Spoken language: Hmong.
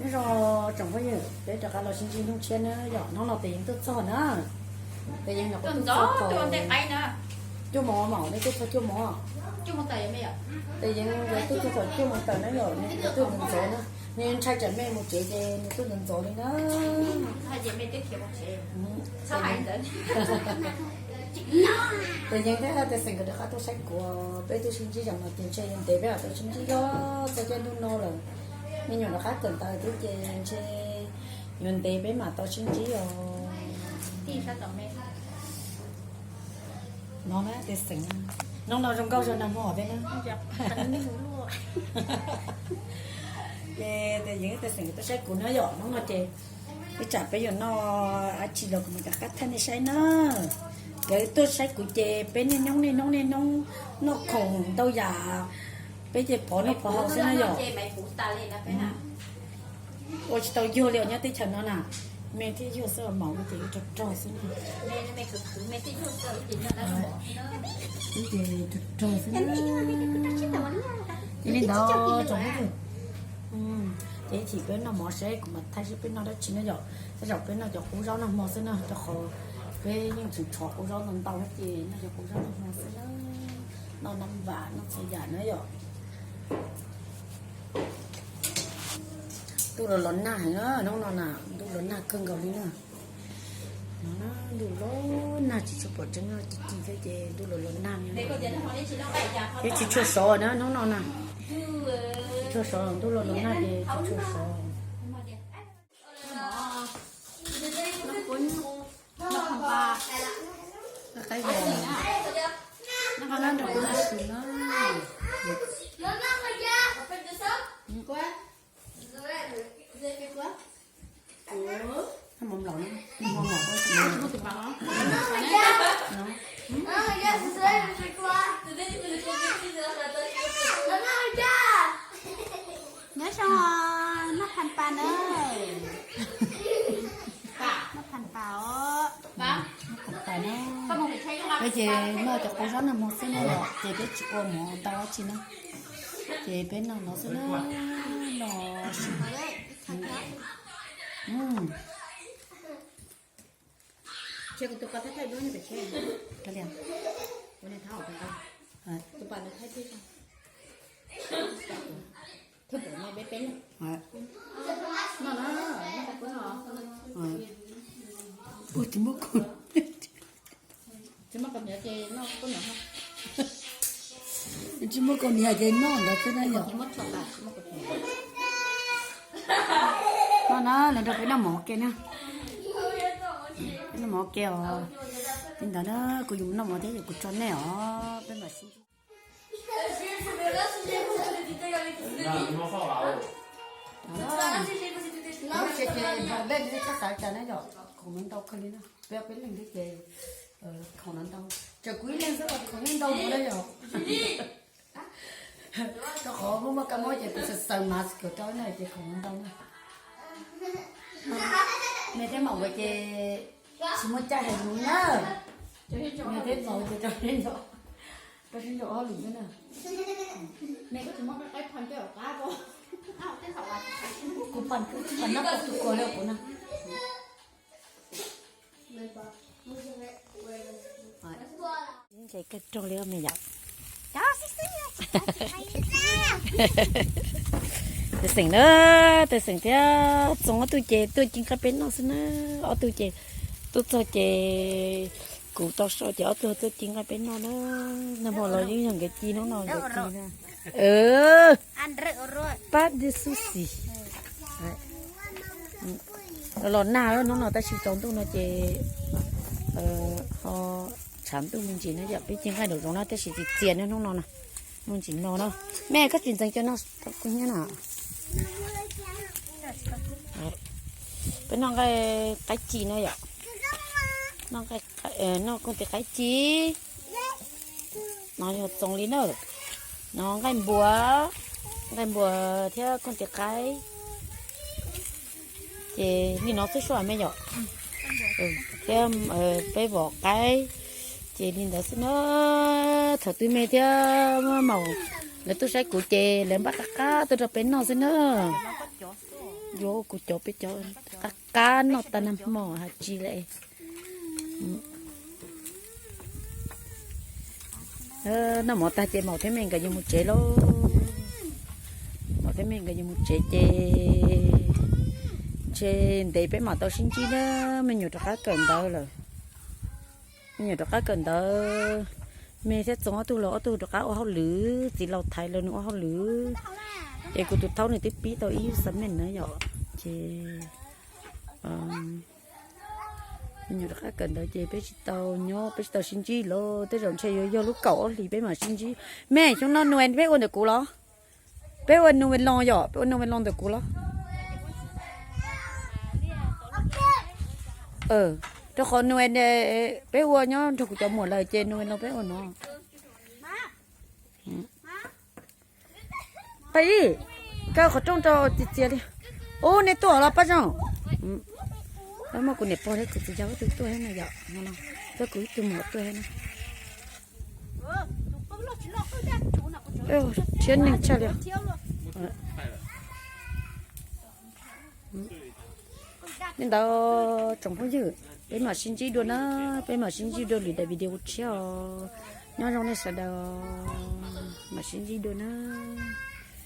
Nyob zoo tsoom phooj ywg, peb rov qab los sib ntsib hnub tshiab na yom. Hnub no Tes Yeev tuaj txog na. Tes Yeev los kuj tuaj txog thaum cuaj moos, nej tuaj txog cuaj moos. Tes Yeev nkawd tuaj txog thaum cuaj moos tawm na yom, nws tuaj ntxov ntxov na. Nws ntshai tsam mej mus tsev ces nws tuaj ntxov ntxov li na. Tes Yeev thiab Tes Xeem nkawd rov qab tuaj saib kuv, peb tuaj sib ntsib zaum no ces ntshe yuav ntev peb mam tau sib ntsib los txog caij ntuj no lawm. Me nyuam rov qab kawm ntawv thiab ces ntshe yuav ntev peb mam tau sib ntsib os. No na Tes Xeem, hnub no zoo nkauj zoo nag hmo thiab na. Ces Tes Yeev Tes Xeem tuaj saib kuv na yom, hnub no ces ib tsam peb yuav noj dab tsi los kuv mam rov qab thaij nej saib na. Nkawd tuaj saib kuv ces peb niaj hnub niaj hnub niaj hnub noj khoom ntau yam, peb ces pov noj pov haus xwb na yom. Ua tsis tau yuag li os nyob teb chaws no na, me thiab yuag xwb, maum ces rog rog xwb na. Wb ces rog rog xwb na. Ces li ntawd tsoom phooj ywg, ces ib chim peb noj mov seb kuv mam thaij seb peb noj dab tsi na yom. Tej zaum peb noj cov qub zaub nag hmo xwb na, rau qhov peb yeej tseem tshuav qub zaub ntau ntau ces noj cov qub zaub nag hmo xwb na. Noj nab vam noj txhua yam na yom. Ntuj los los nag heev na, hnub no na ntuj los nag kawg nkaus li na. No na, ntuj los nag tsis tshua pom tseeb, ci ci thiab ces ntuj los los nag. Thiab tsis tshua sov na hnub no na. Tsis tshua sov, ntuj los los nag ces tsis tshua sov. Qaib vos, noj nrog kuv noj su na. Noj mov nplaum na, noj mov nplaum. Nyob zoo, noj phas pas na. Noj phas pas os. Peb ces noj cov qub zaub nag hmo xwb na, ces peb tsis ua mov ntau dab tsi na. Ces peb noj no xwb na, noj. Ua tsis muaj, tsis muaj kaus hniav ces noj ntawd xwb na yom. No na, lawv nrog peb noj mov ke na. Peb noj mov ke os. Li ntawd na, kuv yuav mus noj mov thiab, kuv tso nej os, peb mam sib ntsib. Ces npog dej li txhob xav cas na yom, khoom no ntau kawg li na, peb peb leeg thiab ces khoom no ntau, tsuas kuv ib leeg xwb los khoom yeej ntau mus na yom. Rau qhov muaj muaj kab mob ces kuv xav xaws mas kuv rau na ces khoom no ntau na. Me thiab maum nkawd ces tsis muaj caij hais lus na. Me thiab maum ces rau sib ntaus, rau sib ntaus ob lwm xwb na. Kuv pam, kuv pam nab pam tus kuv li kuv na. Ntses kawg rog li me yom. Tes Xeem na, Tes Xeem thiab Txoov ob tug ces tuaj ci nqaij peb noj xwb na. Ob tug ces tuaj txog ces kuv tau so ces ob tug tuaj ci nqaij peb noj na. Nag hmo los yeej yog nkawd ci, hnub no nkawd ci na. Pab dib xub xis. Los los nag hnub no tab sis tsaus ntuj no ces ho tshav ntuj me ntsis na yom, peb ci nqaij nraum zoov na tab sis txias txias na hnub no na. Hnub ntsis no na. Me koj tsis ntxeev cov no kuv hnyiab na. Peb noj nqaij qaib ci na yom. Noj nqaij, noj kooj tis qaib ci. No yog txoov li na. No nqaij npua, nqaij npua thiab kooj tis qaib. Ces li no xwb sua me yom. Thiab peb vov qaib, ces li ntawd xwb na. Thaum twg me thiab maum lawv tuaj saib kuv ces lawv npaj qab qab tuaj rau peb noj xwb na. Yuav kuv cov peb cov qab qab noj tag nag hmo hais tsis lawm. Noj mov tag ces Maum thiab Me nkawd yuav mus tsev lauj. Maum thiab Me nkawd yuav mus tsev ces ntshe ntev peb mam tau sib ntsib na. Me nyuam rov qab kawm ntawv lawm. Me nyuam rov qab kawm ntawv, Me thiab Txoov ob tug los ob tug rov qab ua hauj lwm, txiv laus thaiv lawv nws ua hauj lwm. Ces kuv tus thaub nws twb pib tau ib xab meej na yom. Ces me nyuam rov qab kawm ntawv ces peb tsis tau nyob, peb tsis tau sib ntsib lawm. Tej zaum ntshe yuav yog lub kaum ob hlis peb mam sib ntsib. Me, xyoo no nws peb ua ntawm kuv los? Peb ua nus ves loos yom, peb ua nus ves loos ntawm kuv los? Rau qhov nus, peb ua nyob nrog kuv cov muam lawm ces nus ves loos peb ua no. Paj Ib, kaw qhov rooj rau txias txias li. Ub, nej tuaj los Paj Zoo? Muaj kuv niam pog thiab kuv txiv Yau ib tug tuaj thiab na yom, no, thiab kuv ib tug muam tuaj thiab na. Tshiab neeg tshaj li. Li ntawd tsoom phooj ywg, peb mam sib ntsib dua na, peb mam sib ntsib dua lwm daim video tshiab os. Nyob zoo nej sawv daws, mam sib ntsib dua na.